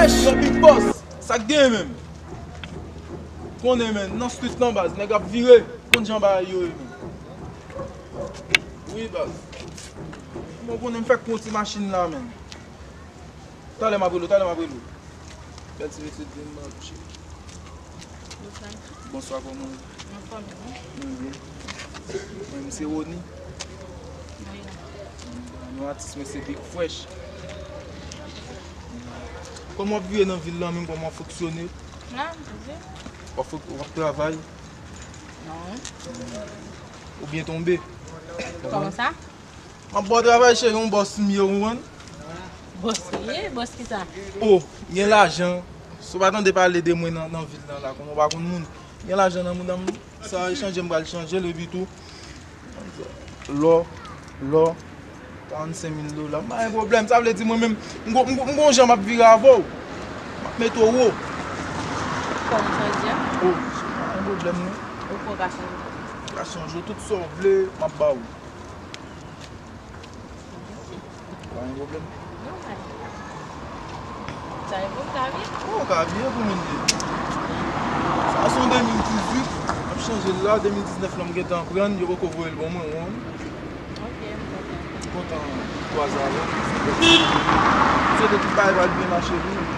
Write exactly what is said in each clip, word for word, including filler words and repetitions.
Nan Big Boss, sa k genyen menm? Konnen, men, nan street lan, baz, nèg ap vire, konn jan bagay yo ye, men. Wi, baz. Mwen konnen m fèk pran ti machin la, men. Talè m ap rele w, talè m ap rele w. Bèl ti mesye, di m, cheri. Bonswa. Bonswa, kòman w ye? Anfòm, wi. Mwen byen. Mwen, m se Rony. Wi. Nou atis, mwen se Big Fresh. Kòman w ap vive nan vil lan menm, kòman w ap fonksyone? Ah, m byen. W ap fok-, w ap travay? Non. Ou byen tonbe? Kòman sa? M ap ba w travay, cheri, yon bòs m ye, ou konprann? Bòs ou ye? Bòs kisa? O, gen lajan. Si w pa tande pale de mwen nan, nan vil lan la, kòman w pa konn moun? Gen lajan nan mouda m, sa echanje, m pral chanje l, epi tou, lò, lò, karannsenk mil dola. M pa gen pwoblèm, sa vle di mwen menm, m gon, m gon, m gon jan m ap vire avè w. M ap mete w wo. Kòman sa di a? O, pa gen pwoblèm, non. Ou ka chanje. Ka chanje, tout sa w vle, m ap ba w. Pa gen pwoblèm. Nòmal. Sa e pou ka byen? O, ka byen pou moun de. Sa se yon de mil dizuit, m ap chanje l la, de mil diznèf lan m gentan pran, yo poko voye l ban mwen, ou konprann? Ok, m kontan. M kontan kwaze avè w. M swete tout bagay pral byen mache pou ou.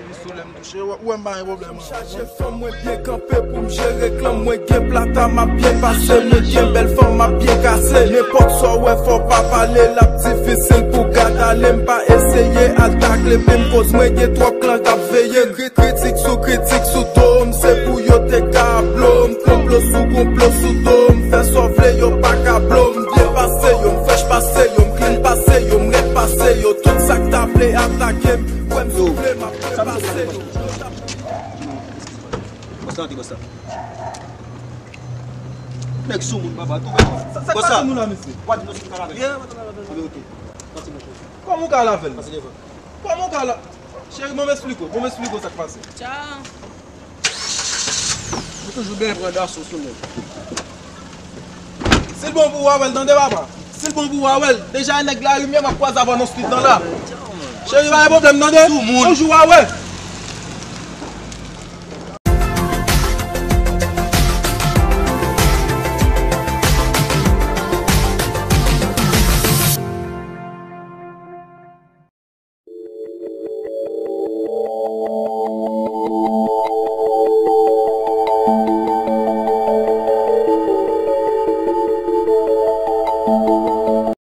Epi sou lè m touche, ou wè m pa gen pwoblèm. M chache fanm, mwen byen kanpe pou m jere klan m. Mwen gen plata, m ap byen pase. Mwen gen bèl fanm, m ap byen kase. Nenpòt sa w wè, fò w pa pale, l ap difisil pou gad ale. M pa eseye al takle, men m koz mwen gen twòp klan k ap veye. Kri-, kritik sou kritik sou do m, se pou yo te ka blo m. Konplo sou konplo sou do m, fè sa w vle, yo pa ka blo m. M byen pase yo, m frèch pase yo, m clean pase yo, m rèd pase yo. Tout sa k ta vle atake m, wè m soufle, m ap byen pase yo. Bòs la antre, bòs la. Nèg sou moun, papa, tou. Sa, sa k pase nou la, mesye? W a di nou sou karavèl. Anben, oke. Pati, monchè. Kòman w ka lavel? Pase devan. Kòman w ka la-, cheri, ban m esplike w, ban m esplike w sa k pase. Tcha. Ou toujou byen pran daso sou nèg. Si l bon pou w, w a wè l, tande, papa. Si l bon pou w, w a wè l. Deja, nèg larimyè, m ap kwaze avè w nan street lan la. Cheri, pa gen pwoblèm, tande. Sou moun. Yon jou, w a wè.